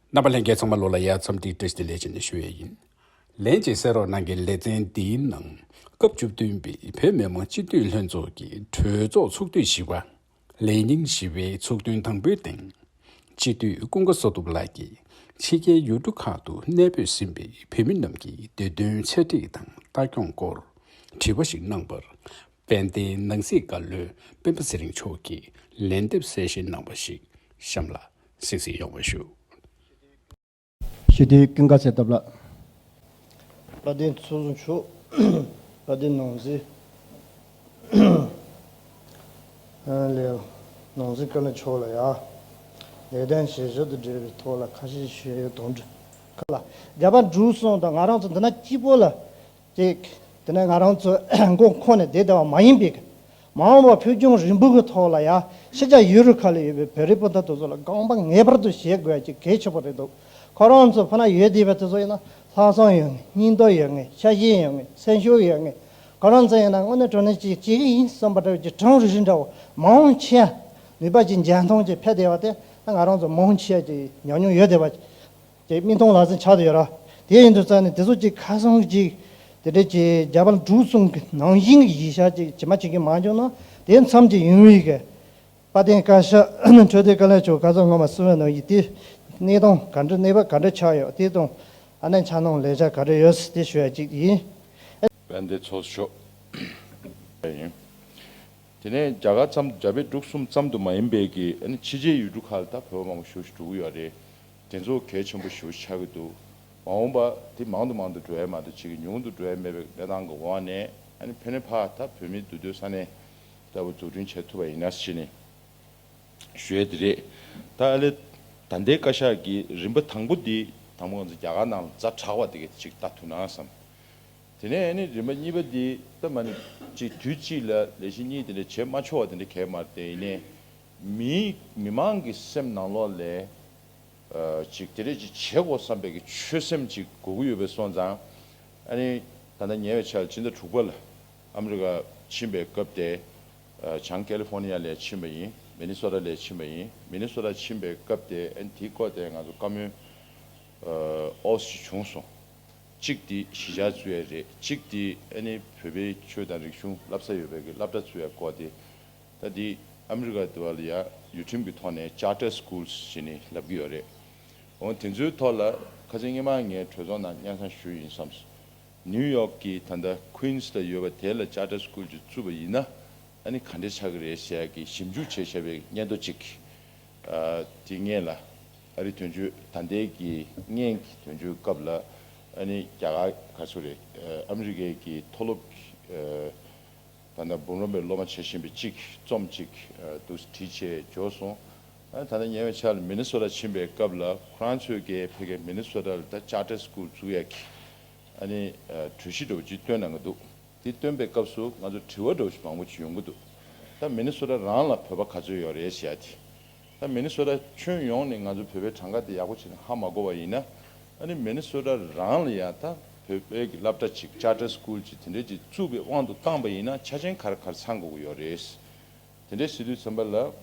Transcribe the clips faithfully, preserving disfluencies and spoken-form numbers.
རྣམ་པ་ལྷན་རྒྱས་ཚང་མ་ལོ་ལ་ཡ་འཚམས་འདྲི་བཀྲ་ཤིས་བདེ་ལེགས་བྱས་ནས་ཞུ་ཡས་ཡིན། ལན་གཅིག་གསན་རོགས་གནང་གི། ལེ་ཚན་འདིའི་ནང་སྐབས་བཅུ་བདུན་པའི་བོད་མི་མང་སྤྱི་འཐུས་ལྷན་ཚོགས་ཀྱི་གྲོས་ཚོགས་ཚོགས་དུས་བཞི་པ། ལས་ཉིན་བཞི་པའི་ཚོགས་ཐུན་དང་པོའི་སྟེང་། སྤྱི་འཐུས་ཀུན་དགའ་བསོད་སྟོབས་ལགས་ཀྱིས་ཕྱི་རྒྱལ་ཡུལ་གྲུ་ཁག་ཏུ་གནས་སྤོས་ཟིན་པའི་བོད་མི་རྣམས་ཀྱི་བདེ་དོན་འཚེ་ཁྲིད་དང་ལྟ་སྐྱོང་སྐོར་དྲི་བ་ཞིག་གནང་བར། དཔལ་ལྡན་ནང་སྲིད་བཀའ་བློན་སྤེན་པ་ཚེ་རིང་མཆོག་གིས་ལན་འདེབས་གསལ་བཤད་གནང་བ་ཞིག་གཤམ་ལ་གཟིགས་གཟིགས་ཡོང་བ་ཞུ། སྤྱི་འཐུས་ཀུན་དགའ་བསོད་སྟོབས་ལགས། དཔལ་ལྡན་ཚོགས་གཙོ་མཆོག་དཔལ་ལྡན་ནང་སྲིད། ཨ་ལས། ནང་སྲིད་བཀའ་བློན་མཆོག་ལ་ཡ། ལས་དོན་བྱེད་ཕྱོགས་དང་འབྲེལ་བའི་ཐོག་ལ་ཁ་ཤས་ཞུ་ཡས་དོན་འགྲུབ་ཁ་ལ། རྒྱ་བལ་འབྲུག་གསུམ་དང་ང་རང་ཚོ་འདི་ན་གཅིག་པོ་ལ། ཅིག་དེ་ནས་ང་རང་ཚོ་མགོ་འཁོར་ནས་བསྡད་བསྡད་པ་མ་ཡིན་པའི། མ་འོངས་པ་ཕུགས་རྒྱང་རིང་པོ་གི་ཐོག་ལ་ཡ། ཕྱི་རྒྱལ་ཡུལ་གྲུ་ཁག་ལ་ཡོད་པའི་བོད་རིགས་སྤུན་ཟླ་དེ་ཚོ་ལ་དགོངས་པ་ངེས་པར་དུ་བཞེས་དགོས་ཡ་ཅིག་གལ་ཆེན་པོ་རེད་འདུག་ཁོ་རང་ཚོ་ཕ་ན་ཡོད་བསྡད་པ་དེ་ཚོ་ཡིན་ན་ལྷག་བསམ་ཡོད་ངེས། སྙིང་སྟོབས་ཡོད་ངེས། ཤ་ཞེན་ཡོད་ངེས། སེམས་ཤུགས་ཡོད་ངེས། ཁོ་རང་ཚོ་ཡིན་ན་དངོས་གནས་དྲང་གནས་ཅིག་བྱེད་ཀྱི་ཡིན་བསམ་པ་འདྲ་བོ་ཅིག་གྲངས་རིག་རིག་འདྲ་བོ་མང་ཆེ་ནུས་པ་ཅིག་འཇོན་ཐང་ཅིག་ཕེབས་བསྡད་པ་དེ་ད་ང་རང་ཚོ་མང་ཆེ་ཅིག་ཉམས་མྱོང་ཡོད་བསྡད་པ་ཅིག་མིག་མཐོང་ལག་ཟིན་ཆགས་བསྡད་ཡོད་ར། དེ་ཡིན་དུས་ཙང་ནས་དེ་ཚོ་ཅིག་ཁ་སང་ཅིག་དེ་འདྲའི་ཅིག་རྒྱ་བལ་འབྲུག་གསུམ་གྱི་ནང་བཞིན་གྱི་ཡིག་ཆ་ཅིག་ཇི་མ་ཇི་བཞིན་མ་བྱུང་ན་དེ་མཚམས་ཅིག་ཡིན་པའི་གི། དཔལ་ལྡན་བཀའ་ཤག་འཕྲོད་བསྟེན་བཀའ་བློན་མཆོག་ཁ་སང་སྔོན་མ་གསུངས་པའི་ནང་བཞིན་དེ་གནས་སྟངས་ག་འདྲ་གནས་བབ་ག་འདྲ་ཆགས་ཡོད་དེ་དང་ཨ་ནེ་འཆར་སྣང་ལས་འཆར་ག་འདྲ་ཡོད་དེ་ཞུ་ཡ་གཅིག་ཡིན། དཔལ་ལྡན་ཚོགས་གཙོ་མཆོག་ཡིན། དེ་ནས་རྒྱ་གར་ཙམ་རྒྱ་བལ་འབྲུག་གསུམ་ཙམ་དུ་མ་ཡིན་པའི་གི་ཨ་ནི་ཕྱི་རྒྱལ་ཡུལ་གྲུ་ཁག་ལ་ད་བོད་པ་མང་པོ་ཞེ་པོ་ཞིག་འགྲོ་གི་ཡོད་རེད། དེ་ཚོ་གལ་ཆེན་པོ་ཞེ་པོ་ཆགས་ཀྱི་འདུག་མ་འོངས་པ་དེ་མང་དུ་མང་དུ་འགྲོ་ཡ་མ་གཏོགས་ཅིག་ཉུང་དུ་འགྲོ་ཡ་མེད་པའི་གནས་སྟངས་ཀྱི་འོག་ནས་ཨ་ནི་ཕན་ནུས་ཕར་ད་བོད་མིའི་འདུས་སྡོད་ས་གནས་ལྟ་བུ་འཛུགས་སྐྲུན་བྱེད་ཐུབ་པ་ཡིན་ན་ཞེས་ནས་ཞུ་ཡས་དེ་རེད། ད་ཨ་ལེ་ད་ལྟའི་བཀའ་ཤག་གི་རིམ་པ་དང་པོ་འདི་དང་པོ་ང་ཚོ་རྒྱ་གར་ནང་ལ་ཛ་དྲག་པ་དེ་ག་ཅིག་ལྟ་ཐུབ་ན་བསམ། དེ་ནས་ཨ་ནི་རིམ་པ་གཉིས་པ་འདི་ད་མ་ནི་གཅིག་དུས་གཅིག་ལ་ལས་གཞི་གཉིས་དེ་འདྲ་བྱེད་མ་ཆོག་པ་དེ་འདྲ་གས་མ་རེད། དེ་ཡིན་ནའི་མི་མི་མང་གི་སེམས་ནང་ལོགས་ལ་ཨ་ཅིག་དེ་འདྲ་ཅིག་བྱེད་དགོས་བསམ་པའི་གི་ཆོད་སེམས་ཅིག་དགོས་ཀྱི་ཡོད་པའི་སོང་ཙང་། ཨ་ནི་ད་ལྟ་ཉེ་བའི་ཆར་ཕྱི་ཟླ་དྲུག་པ་ལ་ཨ་མི་རི་ཀ་ཕྱིན་པའི་སྐབས་དེ། ཨ་བྱང་ཀེ་ལི་ཧྥོར་ནི་ཡ་ལ་ཕྱིན་པ་ཡིན། མི་ནི་སོ་ཊ་ལ་ཕྱིན་པ་ཡིན། མི་ནི་སོ་ཊ་ཕྱིན་པའི་སྐབས་དེ་ཨ་ནི་དེའི་སྐོར་དེ་ང་ཚོ་བཀའ་མོལ་ཨ་ཨོ་ཞིག་བྱུང་སོང་། གཅིག་དེ་གཞིས་ཆགས་བཙུགས་ཡས་རེད། གཅིག་དེ་ཨ་ནི་བོད་པའི་ཆོས་དང་རིག་གཞུང་བསླབ་ས་ཡོད་པའི་གི་སློབ་གྲྭ་བཙུགས་ཡས་སྐོར་དེ། ད་དེ་ཨ་མི་རི་ཀ་དེ་བ་ལ་ཡ་ཡུལ་ཁྲིམས་ཀྱི་ཐོག་ནས་Charter Schools་ཞེས་ནས་ལབ་ཀྱི་ཡོད་རེད། འོ་དེ་ཚོའི་ཐོག་ལ་ཁ་སང་སྔོན་མ་ངས་གྲོས་ཚོགས་ནང་སྙན་སེང་ཞུས་ཡིན་བསམས། ནིའུ་ཡོག་གི་ད་ལྟ་Queens་ལ་ཡོད་པ་དེ་ལ་Charter School་ཅིག་བཙུགས་པ་ཡིན་ན་ཨ་ནི་ག་འདྲ་ཆགས་ཀྱི་རེད་ཟེར་ཡ་གི་ཞིབ་འཇུག་བྱས་བཞག་པའི་སྙན་ཐོ་གཅིག་ཨ་དེ་སྔོན་ལ་ཨ་རི་དོན་གཅོད་ད་ལྟའི་གི་སྔོན་གྱི་དོན་གཅོད་སྐབས་ལ་ཨ་ནི་རྒྱ་གར་ག་ཚོད་རེད། ཨ་ཨ་མི་རི་ཀའི་གི་མཐོ་སློབ་ཀྱི་ཨ་ད་ལྟ་འབུམ་རམས་པའི་སློབ་མ་བྱེད་བཞིན་པའི་གཅིག་རྩོམ་གཅིག་ཨ་འདུག་བྲིས་བྱས་འབྱོར་སོང་། ཨ་ད་ལྟ་ཉེ་བའི་ཆར་ལ་མི་ནི་སོ་ཊ་ཕྱིན་པའི་སྐབས་ལ་ཁོ་རང་ཚོའི་གི་ཕ་གིའི་མི་ནི་སོ་ཊ་ལ་ད་Charter School་བཙུགས་ཡ་གི་ཨ་ནི་ཨ་གྲོས་གཞི་འདྲ་བོ་ཅིག་བཏོན་གནང་གི་འདུག་དེ་བཏོན་པའི་སྐབས་སུ་ང་ཚོ་དྲི་བ་འདྲ་བོ་ཞིག་མང་པོ་ཅིག་ཡོང་གི་འདུག་ད་མི་ནི་སོ་ཊ་རང་ལ་བོད་པ་ག་ཚོད་ཡོད་རེད་ཟེར་ཡ་དེ། ད་མི་ནི་སོ་ཊ་ཁྱོན་ཡོངས་ནས་ང་ཚོ་བོད་པའི་གྲངས་ཀ་དེ་ཡག་པོ་བྱས་ནས་ཧ་མ་གོ་བ་ཡིན་ན། ཨ་ནི་མི་ནི་སོ་ཊ་རང་ལ་ཡང་ད་བོད་པའི་གི་སློབ་གྲྭ་ཅིག་Charter School་ཅིག་དེ་འདྲའི་ཅིག་བཙུགས་པའི་དབང་དུ་བཏང་པ་ཡིན་ན་ཆ་རྐྱེན་ག་རེ་ག་རེ་ཚང་དགོས་ཀྱི་ཡོད་རེད། དེ་འདྲའི་ཟེར་དུས་ཙམ་པ་ལ་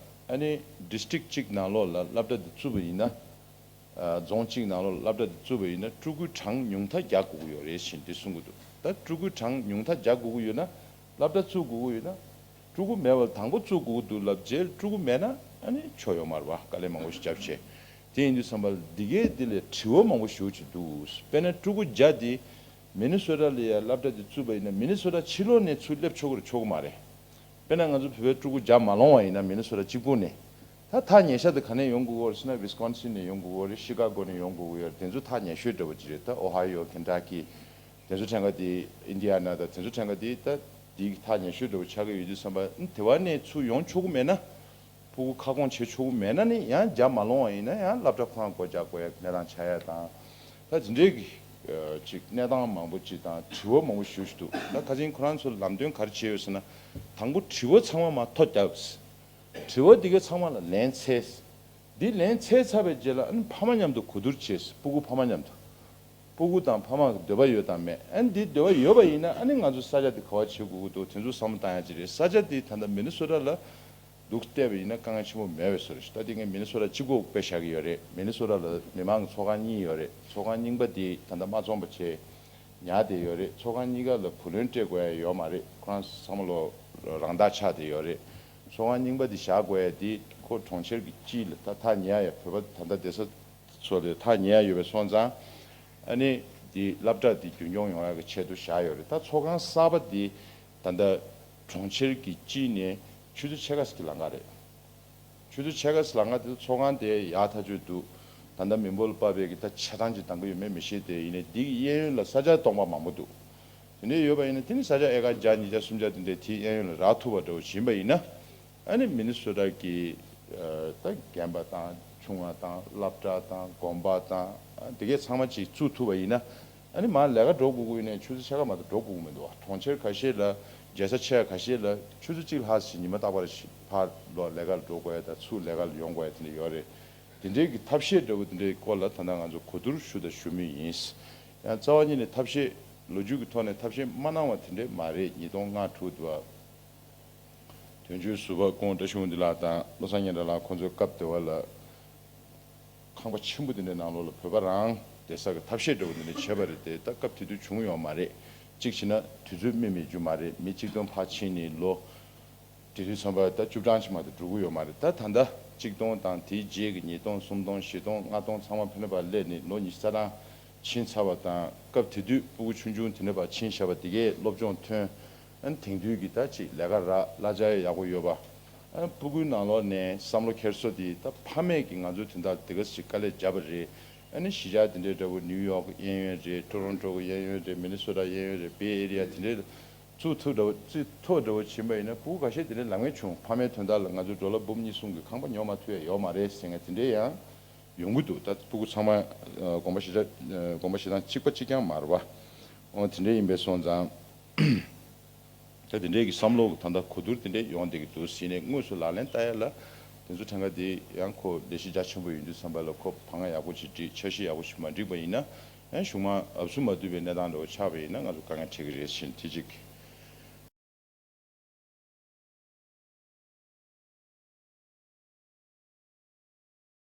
ཨ་ནི་District་གཅིག་ནང་ལོགས་ལ་སློབ་གྲྭ་དེ་བཙུགས་པ་ཡིན་ན། ཨ་རྫོང་གཅིག་ནང་ལོགས་ལ་སློབ་གྲྭ་དེ་བཙུགས་པ་ཡིན་ན་ཕྲུ་གུའི་གྲངས་ཉུང་མཐའ་རྒྱག་དགོས་ཀྱི་ཡོད་རེད་ཞེས་འདི་གསུང་གི་འདུག་ད་ཕྲུ་གུའི་གྲངས་ཉུང་མཐའ་རྒྱག་དགོས་ཀྱི་ཡོད་ན་སློབ་གྲྭ་བཙུགས་དགོས་ཀྱི་ཡོད་ན། ཕྲུ་གུ་མེད་པར་དང་པོ་བཙུགས་དགོས་ཀྱི་འདུག་ལབ་རྗེས་ཕྲུ་གུ་མེད་ན་ཨ་ནི་ཆོ་ཡོད་མ་རེད་པ། དཀའ་ལས་མང་པོ་ཞིག་བརྒྱབ་བྱས། དེ་ཡིན་དུས་ཙམ་པ་ལ་འདི་གའི་འདི་ལས་དྲི་བ་མང་པོ་ཞེ་པོ་ཅིག་འདུག་དཔེར་ན་ཕྲུ་གུ་བརྒྱ་འདི་མི་ནི་སོ་ཊ་ལ་ཡ་སློབ་གྲྭ་འདི་བཙུགས་པ་ཡིན་ན་མི་ནི་སོ་ཊ་ཕྱི་ལོགས་ནས་ཚུར་སླེབས་ཆོག་གི་རེད་ཆོག་གི་མ་རེད། དཔེར་ན་ང་ཚོ་བོད་པའི་ཕྲུ་གུ་བརྒྱ་མ་ལོངས་པ་ཡིན་ན་མི་ནི་སོ་ཊ་གཅིག་པུ་ནས། ད་ཐག་ཉེ་ཤོས་དེ་ག་ནས་ཡོང་དགོས་ཀྱི་ཡོད་རེད་ཟེར་ན་Wisconsin་ནས་ཡོང་དགོས་ཀྱི་ཡོད་རེད། Chicago་ནས་ཡོང་དགོས་ཀྱི་ཡོད་རེད། དེ་ཚོ་ཐག་ཉེ་ཤོས་འདྲ་པོ་ཅིག་རེད། ད་Ohio, Kentucky་དེ་ཚོ་གྲངས་ཀ་དེ་Indiana་དང་དེ་ཚོ་གྲངས་ཀ་དེ་ད་དེ་ཐག་ཉེ་ཤོས་འདྲ་པོ་ཆགས་ཀྱི་ཡོད་དུས་ཙམ་པ་དེ་བ་ནས་ཚུར་ཡོང་ཆོག་གི་མེད་ན། ཕྲུ་གུ་ཁ་སྐོང་བྱེད་ཆོག་གི་མེད་ན་ནི་ཡང་བརྒྱ་མ་ལོངས་པ་ཡིན་ན་ཡང་སློབ་གྲྭ་ཁོ་རང་སྒོ་རྒྱག་དགོས་ཡ་གནས་སྟངས་ཆགས་ཡ་དང་། ད་དེ་འདྲའི་གི་ཅིག་གནས་སྟངས་མང་པོ་ཅིག་དང་དྲི་བ་མང་པོ་ཞེ་པོ་ཅིག་འདུག་ད་ཁ་སང་ཁོ་རང་ཚོ་ལམ་སྟོན་ག་རེ་བྱས་ཡོད་ཟེར་ན། དང་པོ་དྲི་བ་ཚང་མ་མར་ཐོ་བརྒྱབ། དྲི་བ་འདི་གའི་ཚང་མ་ལ་ལན་འཚོལ། འདི་ལན་འཚོལ་ཚར་བའི་རྗེས་ལ་ཨ་ནི་ཕ་མ་མཉམ་དུ་གོ་བསྡུར་བྱས། སྤུ་གུ་ཕ་མ་མཉམ་དུ། སྤུ་གུ་དང་ཕ་མ་འདོད་པ་ཡོད་དང་མེད། ཨ་ནི་འདི་འདོད་པ་ཡོད་པ་ཡིན་ན་ཨ་ནི་ང་ཚོ་ས་ཆ་འདི་ག་བ་བྱེད་དགོས་ཀྱི་འདུག་དེ་ཚོ་བསམ་བློ་བཏང་ཡ་ཅིག་རེད། ས་ཆ་འདི་ད་ལྟ་མི་ནི་སོ་ཊ་ལ། འདུག་བལྟས་པ་ཡིན་ན་དཀའ་ངལ་ཆེན་པོ་མེད་པའི་བཟོ་རེད། ད་དེ་ངས་མི་ནི་སོ་ཊ་གཅིག་པོ་དཔེ་བཞག་གི་ཡོད་རེད། མི་ནི་སོ་ཊ་ལ་མི་མང་གི་ཚོགས་ཁང་གཉིས་ཡོད་རེད། ཚོགས་ཁང་རྙིང་པ་དེ་ད་ལྟ་མ་འཛོམས་པ་བྱས་ཉར་བསྡད་ཡོད་རེད། ཚོགས་ཁང་གཉིས་ཀ་ལ་བུ་ལོན་སྤྲད་དགོས་ཡ་ཡོད་མ་རེད། ཁོ་རང་ཚང་མ་ལོ་རང་བདག་ཆགས་བསྡད་ཡོད་རེད། ཚོགས་ཁང་རྙིང་པ་དེ་བཞག་དགོས་ཡ་དེ་ཁོ་གྲོང་ཁྱེར་གྱི་སྤྱི་ལ་ད་ཐག་ཉེ་ཡ་བོད་པ་ད་ལྟ་བསྡད་ས་ཚོ་ལས་ཐག་ཉེ་ཡ་ཡོད་པའི་སོང་ཙང་། ཨ་ནི་དེ་སློབ་གྲྭ་དེ་རྒྱུན་སྐྱོང་ཡོང་ཡ་གི་ཆེད་དུ་བཞག་ཡོད་རེད། ད་ཚོགས་ཁང་གསར་པ་དེ་ད་ལྟ་གྲོང་ཁྱེར་གྱི་སྤྱི་ནས་ཆུ་ཚོད་ཕྱེད་ཀ་ཙམ་གྱི་ལམ་ཁ་རེད། ཆུ་ཚོད་ཕྱེད་ཀ་ཙམ་ལམ་ཁ་དེ་ཚོགས་ཁང་དེ་ཡག་ཐག་ཆོད་འདུག་ད་ལྟ་མི་འབོར་ལ་དཔག་པའི་གི་ད་ཆ་ཚང་ཅིག་འདང་གི་ཡོད་མེད་མི་ཤེས། དེ་ཡིན་ནའི་འདི་གི་གཡས་གཡོན་ལ་ས་ཆ་སྟོང་པ་མང་པོ་འདུག་དེ་འདྲའི་ཡོད་པ་ཡིན་ན་དེ་ནི་ས་ཆ་ཨེ་ཀར་བརྒྱ་ཉིས་བརྒྱ་སུམ་བརྒྱ་དེ་འདྲའི་དེའི་གཡས་གཡོན་ལ་རག་ཐུབ་པ་འདྲ་བོ་ཡིན་པ་ཡིན་ན། ཨ་ནི་མི་ནི་སོ་ཊ་གི་ཨ་ད་རྒན་པ་དང་ཆུང་བ་དང་སློབ་གྲྭ་དང་དགོན་པ་དང་ཨ་དེ་གས་ཚང་མ་ཅིག་བཙུགས་ཐུབ་པ་ཡིན་ན། ཨ་ནི་མར་ལས་ཀ་འགྲོ་དགོས་ཀྱི་ཡོད་ནའི་ཆུ་ཚོད་ཕྱེད་ཀ་མ་གཏོགས་འགྲོ་དགོས་ཀྱི་མི་འདུག་བ། གྲོང་ཁྱེར་ཁ་ཤས་ལ་རྒྱལ་ས་ཆེ་ཁ་ཤས་ལ་ཆུ་ཚོད་གཅིག་ལྷག་ཙམ་ཉི་མ་རྟག་པར་ཕར་ལོག་ལས་ཀ་ལ་འགྲོ་དགོས་ཡ་དང་ཚུར་ལས་ཀ་ལ་ཡོང་དགོས་ཡ་དེ་འདྲ་ཡོད་རེད། དེ་འདྲའི་གི་ཐབས་ཤེས་འདྲ་བོ་དེ་འདྲའི་སྐོར་ལ་ད་ལྟ་ང་ཚོ་གོ་བསྡུར་ཞུ་དང་ཞུ་མུས་ཡིན། ཡང་རྩ་བ་ཉིད་ནས་ཐབས་ཤེས་ལོ་རྒྱུས་ཀྱི་ཐོག་ནས་ཐབས་ཤེས་མ་གནང་བ་དེ་འདྲའི་མ་རེད། ཉིས་སྟོང་ལྔ་དྲུག་དུ་བ། དོན་གཅོད་ཟུར་པ་ཀོང་བཀྲ་ཤིས་དབང་འདུས་ལགས་དང་བློ་བཟང་སྙན་གྲགས་ལགས་ཁོང་ཚོའི་སྐབས་དེ་བ་ལ་ཁང་པ་ཆེན་པོ་དེ་འདྲའི་ནང་ལོགས་ལ་བོད་པ་རང་བསྡད་ས་གི་ཐབས་ཤེས་འདྲ་བོ་དེ་འདྲ་བྱས་པ་རེད་དེ། ད་སྐབས་དེ་དུས་བྱུང་ཡོད་མ་རེད། གཅིག་བྱས་ན་དུས་ཚོད་སྨིན་མེད་རྒྱུ་མ་རེད། མི་གཅིག་སྟོང་ཕར་ཕྱིན་ནས་ལོ་དེ་དུས་ཙམ་པ་ད་བཅུ་གྲངས་ཅིག་མ་གཏོགས་འགྲོ་གི་ཡོད་མ་རེད། ད་ད་ལྟ་གཅིག་སྟོང་དང་དེའི་རྗེས་ཀྱི་ཉིས་སྟོང་སུམ་སྟོང་བཞི་སྟོང་ལྔ་སྟོང་ཚང་མ་ཕན་པ་སླེབས་ནས་ལོ་ཉི་ཤུ་རྩ་གྲངས་ཕྱིན་ཚར་བ་དང་། སྐབས་དེ་དུས་སྤུ་གུ་ཆུང་ཆུང་དེ་འདྲ་བ་ཕྱིན་བཞག་པ་དེ་གས་སློབ་སྦྱོང་ཐོན། ཨ་ནི་དེང་དུས་ཀྱི་ད་ཅིག་ལས་ཀ་རག་གླ་ཆ་ཡག་པོ་ཡོད་པ། ཨ་ནི་སྤུ་གུའི་ནང་ལོགས་ནས་བསམ་བློ་འཁྱེར་སོ་དེ་ད་ཕ་མས་ཀྱི་ང་ཚོའི་དོན་དག་དེ་ག་ཞིག་དཀའ་ལས་བརྒྱབ་པ་རེད། ཨ་ནི་གཞིས་ཆགས་དེ་འདྲའི་འདྲ་བོ་ནིའུ་ཡོག་གི་གཡས་གཡོན་རེད། ཊོ་རོན་ཊོ་གི་གཡས་གཡོན་རེད། མི་ནི་སོ་ཊ་གཡས་གཡོན་རེད། བེ་ཨེ་རི་ཡ་དེ་འདྲའི་བཙུགས་ཐུབ་འདྲ་བོ་བཙུགས་ཐུབ་འདྲ་བོ་ཕྱིན་པ་ཡིན་ན་སྤུ་གུ་ཁ་ཤས་དེ་འདྲའི་ལམ་ངན་བྱུང་། ཕ་མའི་དོན་དག་ལ་ང་ཚོའི་འབྲོག་ལ་འབུམ་གཉིས་གསུམ་གྱི་ཁང་པ་ཉོ་མ་ཐུབ་ཡ་ཡོད་མ་རེད་ཟེར་མཁན་དེ་འདྲའི་ཡང་ཡོང་གི་འདུག་ད་སྤུ་གུ་ཚང་མ་ཨ་དགོན་པ་གཞིས་ཆགས་ཨ་དགོན་པ་གཞིས་ཐང་གཅིག་པ་གཅིག་རྐྱང་མ་རེད་པ། འོ་དེ་འདྲ་ཡིན་པས་སོང་ཙང་། ད་དེ་འདྲའི་གི་བསམ་བློ་གི་ད་ལྟ་གོ་བསྡུར་དེ་འདྲའི་ཡོང་བསྡད་ཀྱི་འདུག་ཟེར་ནས་དངོས་སུ་ལག་ལེན་བསྟར་ཡ་ལ་དེ་ཚོ་ཕྲན་ཁ་དེ་ཡང་ཁོ་ལས་གཞི་རྒྱ་ཆེན་པོ་ཡོད་དུས་ཙམ་པ་ལ་ཁོ་བང་ཡག་པོ་ཅིག་བསྒྲིགས། འཆར་གཞི་ཡག་པོ་ཞིག་མ་བསྒྲིགས་པ་ཡིན་ན། ཡང་གཞུག་མ་ཨབ་སུ་མ་བསྡུས་པའི་གནས་སྟངས་འདྲ་བོ་ཆགས་པ་ཡིན་ན་ང་ཚོ་དཀའ་ངལ་འཕྲད་ཀྱི་རེད་ཟེར་དེ་གཅིག